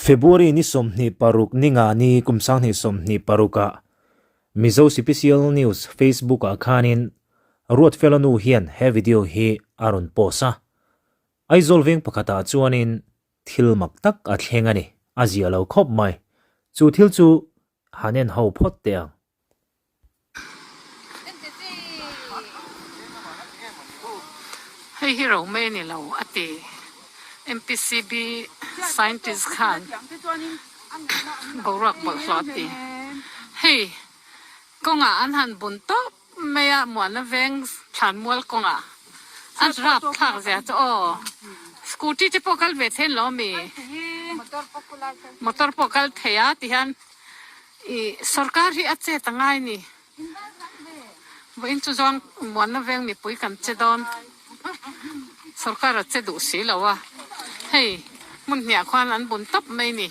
February ni 26 ni nga ni kum 2026 ah Mizo Sipisial News Facebook ah khanin Ruatfela nu hian he video hi a rawn post a. Aizawl veng pakhatah chuanin thil mak tak a thleng a ni, a zia lo khawp mai. Chu thil chu han en ho phawt teh ang. Hei hi ro mai a ni lo a ti. MPCB scientist khan boruak bawlhhlawh a ti. Hei kawngah an han bun tawp mai a, Muana veng thlanmual kawngah a rap thlak zia chu aw. Scooty te pawh kal ve thei an lo ami? Motor pawh kal thei a ti hian. I sorkar hi a chet a ngai ni. Vawiin chu zawng muanna veng mipui kan che dawn. Sorkar a che duh si lo a. Hei hmun hniah khuan an bun tawp mai ni.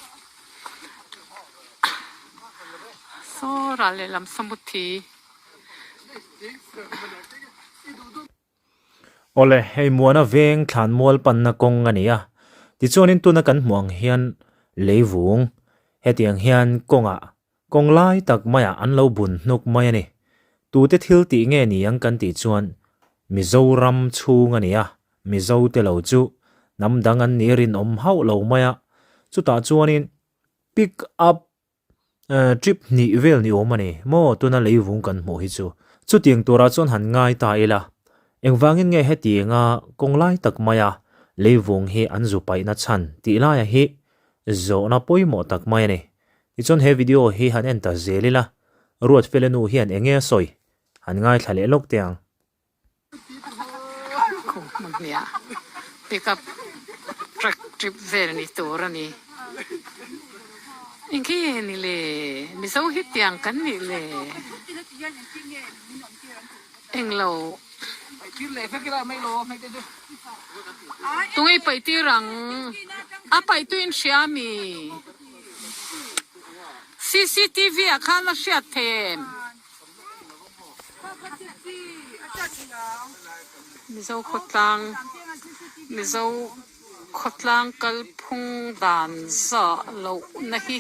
Saw ral lehlam samuthi. Awle, hei Muana veng thlan mual panna kawng a ni a. Tichuanin tuna kan hmuh ang hian leivung hetiang hian kawngah kawng lai tak maiah an lo bun hnuk mai a ni. Tute thil tih nge ni ang kan tih chuan Mizoram chhung a ni a, Mizo te lo chu hnam dang an nih rinawm hauh lo mai a. Chutah chuanin pick up Trip hnih vel ni awm a ni maw tuna leivung kan hmuh hi chu. Chutiang turah chuan han ngai ta ila, engvangin nge hetianga kawng lai tak maia leivung hi an zu paihna chhan tih laia hi zawhna pawimawh tak mai a ni. Tichuan he video hi han en ta zel ila, Ruatfela nu hian enge a sawi? Han ngaithla leh lawk teh ang. Khu hmun hniah pickup truck trip vel ni tur a ni. Engke ni le? Mizo hi tiang kan nih le? Englo. Tunge paih tir ang? A paih tu in hria mi? CCTV ah khan a hriat thei em? Mizo khawtlang Mizo khawtlang kalphung dan zah lohna hi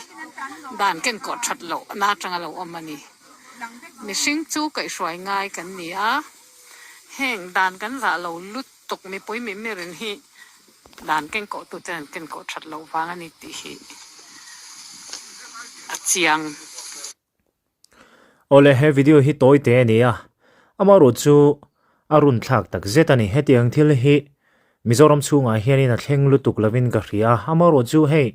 dan kenkawh that lohna atanga lo awm a ni. Mihring chu kaihhruai ngai kan ni a, heng dan kan zah lo lutuk mipui mimirin hi dan kenkawh tute an kenkawh that loh vang a ni tih hi a chiang. Awle he video hi tawi te a ni a, amaherawh chu a run thlak tak zet a ni. Hetiang thil hi Mizoram chhungah hianin a thleng lutuk lovin ka hria a, amaherawh chu hei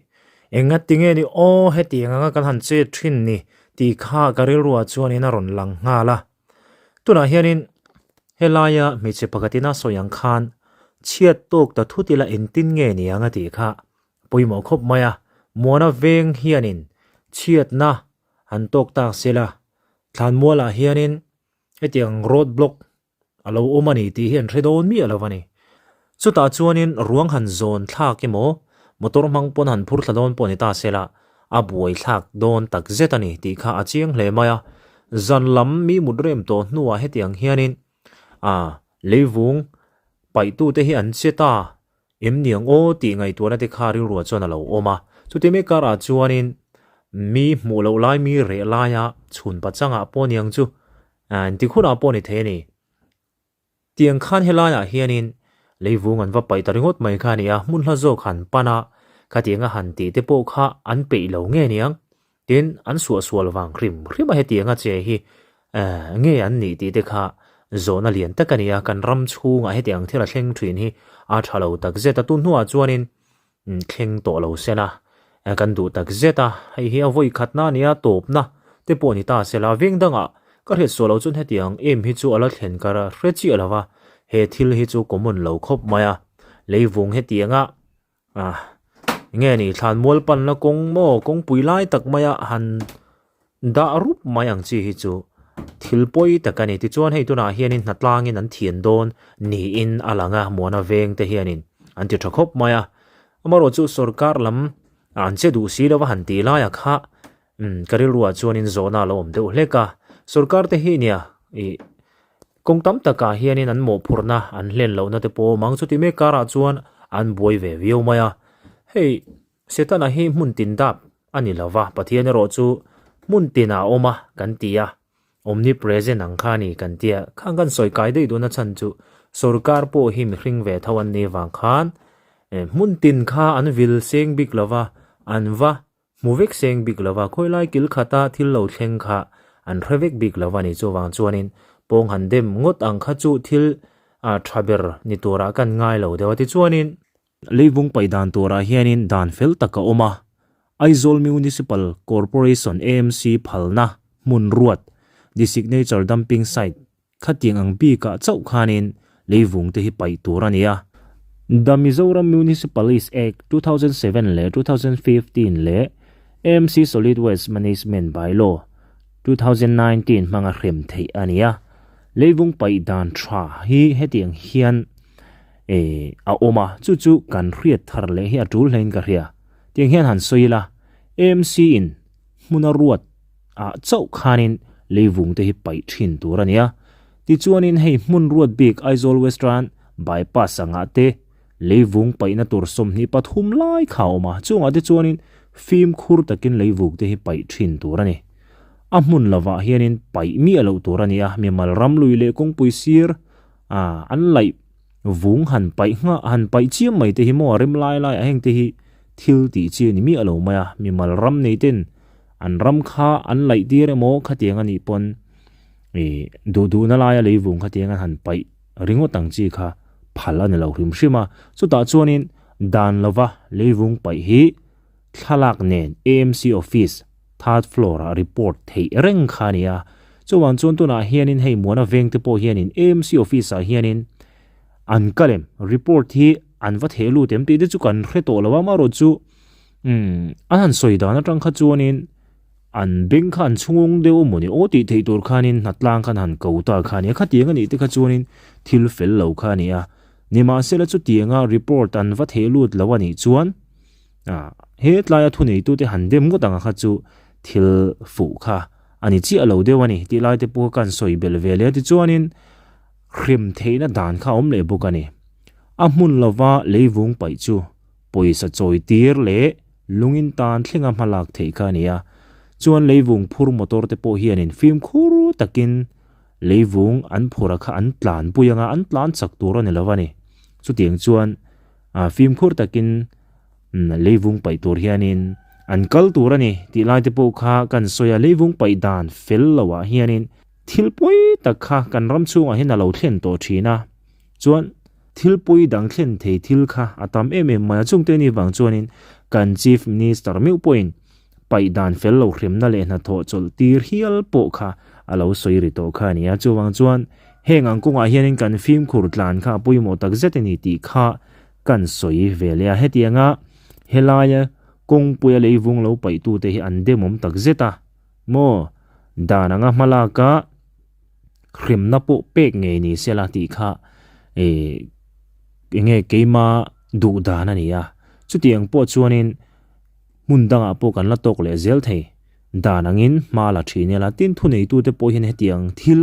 enga tinge ni aw hetiang anga kan han chet thin ni tih kha ka rilruah chuanin a rawn lang nghal a. Tunah hianin helaia hmeichhe pakhatin a sawi ang khan chhiat tawk ta thut ila engtin nge ni ang a tih kha pawimawh khawp mai a, Muana veng hianin chhiatna an tawk tak se la, thlanmualah hianin hetiang road block a lo awm a ni tih hi an hre dawn miah lo a ni. Chutah chuanin ruang han zawn thlak emaw, motor hmang pawn han phur thla dawn pawh ni ta se la, a buai thlak dawn tak zet a ni tih kha a chiang hle mai a. Zan lam mi mut rem tawh hnuah hetiang hianin a leivung paihtute hi an che ta Em niang aw tih ngaihtuahna te kha rilruah chuan a lo awm a. Chuti mai karah chuanin mi hmuh loh lai mi reh laia chhun pachangah pawh niang chu inti khurah pawh ni thei a ni. Tiang khan helaiah hianin leivung an va paih ta ringawt mai kha a ni a, hmun hla zawk han pan a, khatianga han tih te pawh kha an peih lo nge niang. Tin, an suahsual vang hrim hrim a hetianga che hi nge an nih tih te kha zawhna lian tak a ni a, kan ram chhungah hetiang thil a thleng thin hi a tha lo tak zet a, tun hnuah chuanin thleng tawh lo se la, kan duh tak zet a, hei hi a vawi khatna a nia tawpna te pawh ni ta se la, veng dangah ka hriat suah lo chuan hetiang em hi chu a la thlen ka hre chiah lo va, he thil hi chu common lo khawp mai a, leivung hetianga Ah nge ni thlan mual panna kawng maw kawngpui lai tak maia han dah rup mai ang chi hi chu thil pawi tak a ni tichuan hei tunah hianin hnatlangin an thian dawn niin a lang a muana veng te hianin an ti tha khawp mai a amaherawh chu sorkar lam an che duh si lova han tih laiah kha umm ka rilruah chuanin zawhna a lo awm deuh hlek a sorkar te hi nia ih Kawng tam takah hianin an mawhphurhna an hlen lohna te pawh awm ang. Chuti mek karah chuan an buai ve viau mai a. Hei Setana hi hmun tin dap a ni lo va, Pathian erawh chu hmun tinah a awm a kan ti a, omnipresent ang kha a ni kan ti a. Khang kan sawi kai daih duhna chhan chu sorkar pawh hi mihring ve tho an nih vang khan hmun tin kha an vil seng bik lo va, an va hmu vek seng bik lo va, khawilai kil khata thil lo thleng kha an hre vek bik lo va ni. Chuvang chuanin pawng han dem ngawt ang kha chu thil tha ber ni turah kan ngai lo deuh a. Tichuanin. Leivung paih dan turah hianin dan fel tak a awm a, Aizawl Municipal Corporation, AMC, phalna hmun ruat, the signature dumping site, khatiang ang bikah chauh khanin leivung te hi paih tur a ni a. The Mizoram Municipalist Act, 2007 leh 2015 leh AMC Solid Waste Management By-Law, 2019 hmanga hrem theih a ni a. Leivung paih dan tha hi hetiang hian E, a awm a, chu chu kan hriat thar leh hi a tul hlein ka hria. Tiang hian han sawi ila, AMC in hmuna ruat ah chauh khanin leivung te hi paih thin tur a ni a. Tichuanin hei hmun ruat bik Aizawl Western Bypass angah te leivung paihna tur 23 lai kha a awm a, chungah te chuanin fimkhur takin leivung te hi paih thin tur a ni. A hmun lovah hianin paih miah loh tur a ni a, mimal ram lui leh kawngpui sir A, an laih vung han paih nghah, han paih chiam mai te hi maw a rem lai lai a heng te hi thil tih chi a ni miah lo mai a, mimal ram nei ten an ram kha an laih tir emaw khatiang a nih pawn ih duh duhna laia lei vung khatiang an han paih ringawt ang chi kha phal a ni lo hrim hrim a, chutah chuanin dan lova lei vung paih hi thlalak nen AMC office Third floor ah report theih reng kha a ni a, chuvang chuan tunah hianin hei Muana veng te pawh hianin AMC office ah hianin an kal em, report hi an va theh lut em tih te chu kan hre tawh lo a, amaherawh chu umm an han sawi dan atang kha chuanin an beng kha an chhung deuh a mawni aw tih theih tur khanin hnatlang khan han ko ta kha a ni a, khatiang a nih te kha chuanin thil fel lo kha a ni a, nimahsela chutianga report an va theh lut lo a nih chuan. A, he tlaia thuneitute han dem ngawt anga kha chu thil fuh kha a ni chiah lo deuh a ni tih laite pawh kha kan sawi belh ve leh a. Tichuanin hrem theihna dan kha a awm leh bawk a ni. A hmun lova leivung paih chu pawisa chawi tir leh lungin tan thlenga hma lak theih kha a ni a. Chuan leivung phur motor te pawh hianin fimkhur takin leivung an phura kha an tlanpui anga an tlan chak tur a ni lo a ni. Chutiang chuan fimkhur takin Leivung paih tur hianin an kal tur a ni tih lai te pawh kha kan sawi a, leivung paih dan fel loah hianin thil pawi tak kha kan ram chhungah hian a lo thlen tawh thin a, chuan thil pawi dang thlen thei thil kha a tam em em mai a, chungte ni vang chuanin kan Chief Minister meuh pawhin paih dan fel lo hremna leh hnathawh chawlh tir hial pawh kha a lo sawi ri tawh kha a ni a, chuvang chuan heng ang kawngah hianin kan fimkhur tlan kha a pawimawh tak zet a ni tih kha Kan sawi ve leh a, hetianga helaia kawngpuia leivung lo paihtute hi an demawm tak zet a maw? Dan anga hmalaka hremna pawh pek ngei ni sela tih kha ih enge keima duh dan a ni a, chutiang pawh chuanin hmun dangah pawh kan la tawk leh zel thei. Dan angin hma la thin ila, tin thuneitute pawh hian hetiang thil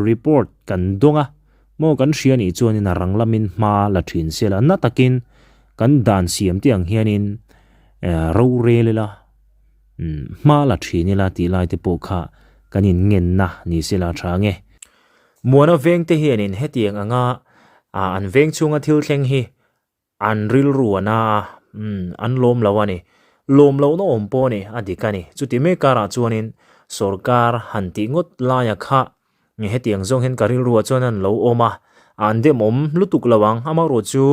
report kan dawng a, Maw kan hria nih chuanin a rang lamin hma la thin se la, na takin kan dan siam te ang hianin rorel ila, hma la thin ila tih lai te pawh kha kan inngenna ni se la tha nge. Muana vengte hianin hetiang anga an veng chhunga thil thleng hi An rilru a na a, umm, an lawm lo a ni. Lawm lohna awm pawh a ni, a dik a ni. Chuti mek karah chuanin sorkar han tih ngawt laia kha nge hetiang zawng hian ka rilruah chuan an lo awm a, an demawm lutuk lo ang. Amaherawh chu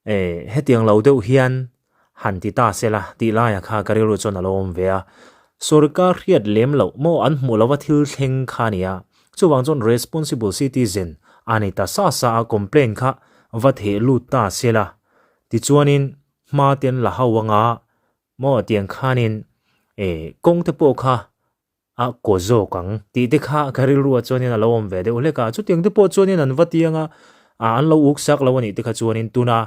eh hetiang lo deuh hian han ti ta se la tih laia kha ka rilruah chuan a lo awm ve a. Sorkar hriat lem loh maw an hmuh lova thil thleng kha a ni a, Chuvang chuan responsible citizen a ni ta sa sa a complaint kha va theh lut ta se la, tichuanin hma te an la ho anga maw tiang khanin eh kawng te pawh kha a kaw zawk ang tih te kha ka rilruah chuanin a lo awm ve deuh hlek a, chutiang te pawh chuanin an va tiang a, an lo uk sak lo a nih te kha chuanin tuna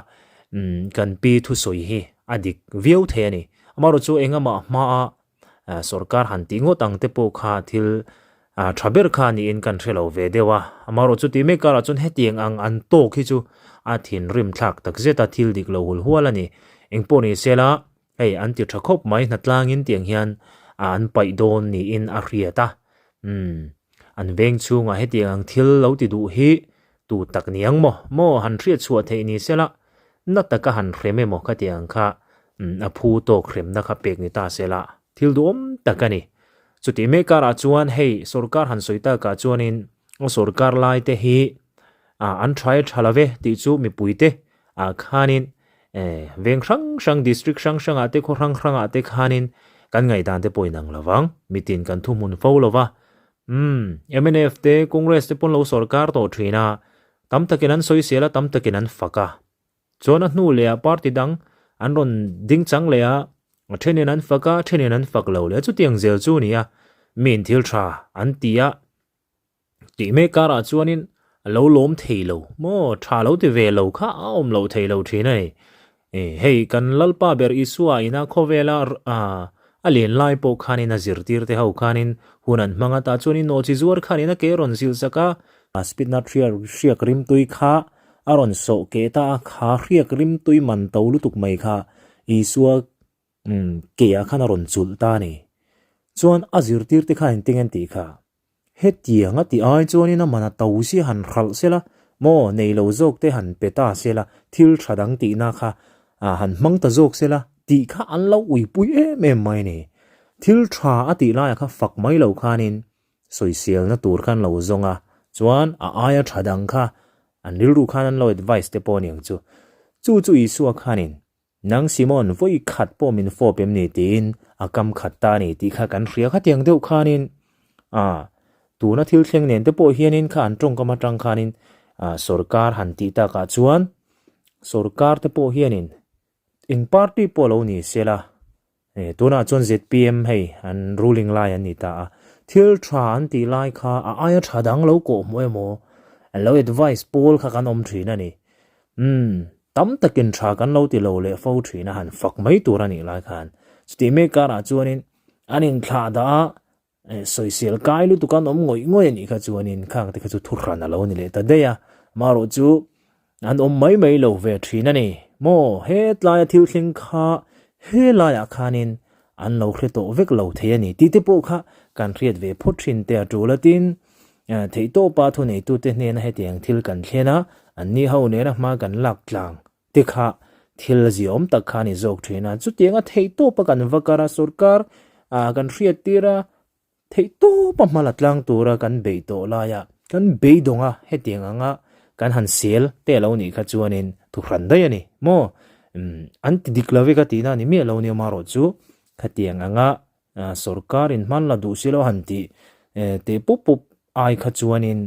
kan pi thusawi hi a dik viau thei a ni. Amaherawhchu chu engamaah hmaa Sorkar han tih ngawt ang te pawh kha thil tha ber kha niin kan hre lo ve deuh a, amaherawh chu tih mek karah chuan hetiang ang an tawk hi chu a thinrim thlak tak zet a, thil dik lo hul hual a ni. Engpawh ni sela Hei an ti tha khawp mai hnatlangin tiang hian an paih dawn niin a hriat a. Umm an veng chhungah hetiang ang thil lo ti duh hi tu tak ni ang maw? Maw han hriat chhuah theih ni sela na taka han hrem emaw khatiang kha a phu tawk hremna kha pek ni ta sela thil duhawm tak a ni. Chutih mek karah chuan hei sorkar han sawi takah chuanin sorkar lai te hi an tha e tha love tih chu mipuite ah khanin veng hrang hrang district hrang hrangah te khaw hrang hrangah te khanin kan ngaihdan te pawh inang lovang mitin kan thuhmun fo lova umm mnf te Congress te pawn lo sorkar tawh thin a tam takin an sawisel a tam takin an fak a chuan a hnu leh ah party dang an rawn ding chang leh a a thenin an fak a thenin an fak lo leh chutiang zel chu a ni a miin thil tha an ti a. Tih mek karah chuanin a lo lawm thei lo maw tha lo ti ve lo kha a awm loh thei lo thin a ni. Hei kan Lalpa ber Isua ina khawvela a len lai pawh khanin a zirtir te ho khanin hun an hmang a tah chuanin nawhchi zuar khanin a ke rawn zilh sak a, spitna hriak rimtui kha a rawn sawh keh ta a, kha hriak rimtui man to lutuk mai kha Isua ke ah khan a rawn chulh ta a ni. Chuan a zirtir te khan engtin an tih kha? Hetiang a tih ai chuanin a man a to si han hralh sela maw nei lo zawk te han pe ta sela thil tha dang tihna kha han hmang ta zawk sela tih kha an lo uipui em em mai a ni. Thil tha a tih laiah kha fak mai lo khanin sawiselna tur khan lo zawng a, chuan a aia tha dang kha an rilru khan an lo advice te pawh a ni ang chu. Chu chu Isua khanin Nang Simon, vawi khat pawh min fawp em ni tiin a kam khat ta a ni tih kha kan hria khatiang deuh khanin ah tuna thil thleng nen te pawh hianin kha an tawngkam atang khanin ah sorkar han tih takah chuan sorkar te pawh hianin eng party pawh lo ni sela eh tunah chuan zpm hei an ruling lai an ni ta a thil tha an tih lai kha a aia tha dang lo kawh hmuh emaw an lo advice pawl kha kan awm thin a ni umm. Tam takin tha kan lo ti lo leh fo thin a han fak mai tur a nih lai khan chutih mek karah chuanin an inthlah dah a, sawisel kai lutuk an awm ngawih ngawih a nih kha chuanin khang te kha chu thuhran a lo ni leh ta daih a, amaherawh chu an awm mai mai lo ve thin a ni maw hetlaia thil thleng kha helaiah khanin an lo hre tawh vek lo thei a ni tih te pawh kha kan hriat ve phawt thin te a tul a tin Theihtawpa thuneitute hnena hetiang thil kan thlen a, anni ho nena hma kan lak tlang te kha thil ziaawm tak kha a ni zawk thin a. Chutianga theihtawpa kan va kar a, sorkar kan hriattir a, theihtawpa hma la tlang tura kan beih tawh laia kan beidawng a, hetiang anga kan han sel te a lo nih kha chuanin thuhran daih a ni maw? An ti dik lo ve ka tihna a ni miah lo nia marawh chu khatiang anga Sorkar in hman la duh si lo han tih teh pup pup ai kha chuanin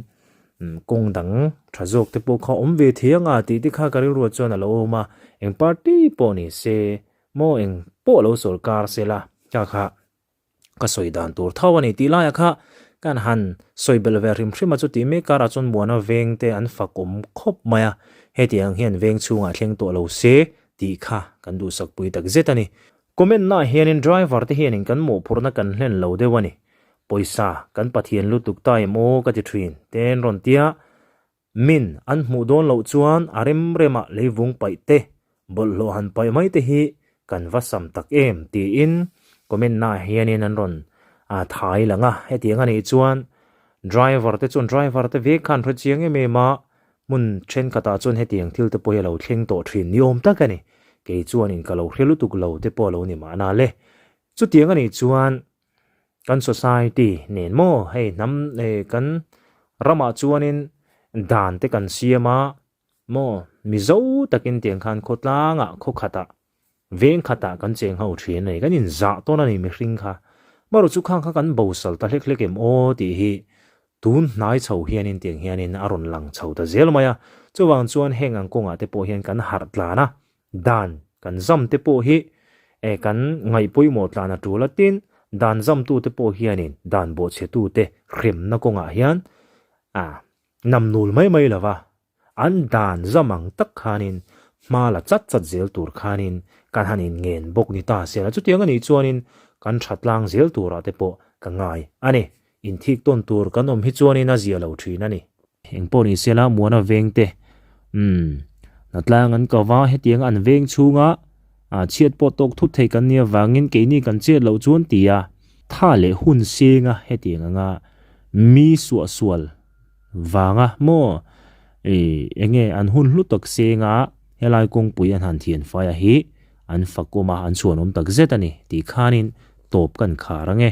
kawng dang tha zawk te pawh kha awm ve thei anga tih te kha ka rilruah chuan a lo awm a, eng party pawh ni se maw eng pawh lo sorkar se la kha kha ka sawi dan tur tho a ni tih laiah kha kan han sawi belh ve hrim hrim a chutih mek karah chuan muana veng te an fak awm khawp mai a, hetiang hian veng chhungah thleng tawh lo se tih kha kan duhsak pui tak zet a ni. Comment naah hianin driver te hianin kan mawhphurhna kan hlen lo deuh a ni. Pawisa kan Pathian lutuk ta em aw ka ti thin ten rawn tia min an hmuh dawn loh chuan a rem remah leivung paih te bawlhhlawh han paih mai te hi kan va sam tak em tiin comment naah hianin an rawn thai lang a. Hetiang a nih chuan driver te chuan driver te vek khan hre chiang em em a Hmun thenkhatah chuan hetiang thil te pawh hi a lo thleng tawh thin ni awm tak a ni. Kei chuanin ka lo hre lutuk lo te pawh a lo ni mahna le. Chutiang a nih chuan kan society nen maw hei hnam eh kan ramah chuanin dan te kan siam a maw Mizo takin tiang khan khawtlangah khawkhatah Veng khatah kan cheng ho thin a ni, kan inzah tawn a ni mihring kha. Marawh chu khang kha kan bosal ta hlek hlek em aw tih hi tun hnai chho hianin tiang hianin a rawn lang chho ta zel mai a. Chuvang chuan heng ang kawngah te pawh hian kan harh tlan a, dan kan zam te pawh hi eh kan ngaih pawimawh tlan a tul a tin dan zamtu te pawh hianin dan bawhchhetu te hremna kawngah hian ah namnul mai mai lo va. An dan zam ang tak khanin hma la chat chat zel tur khanin kan han inngen bawk ni ta se la, chutiang a nih chuanin kan tha tlang zel turah te pawh ka ngai a ni. Inthik tawn tur kan awm hi chuanin a zia lo thin a ni. Engpawh ni se la, Muana veng te, umm, hnatlang an ko va, hetianga an veng chhunga Chhiat pawh tawk thut thei kan nia vangin keini kan chet loh chuan ti a, tha leh hun senga hetiang anga mi suahsual vanga maw enge an hun hlu tak senga helai kawngpui an han thian fai a hi an fakawm a, an chhuanawm tak zet a ni tih khanin tawp kan khar ang e.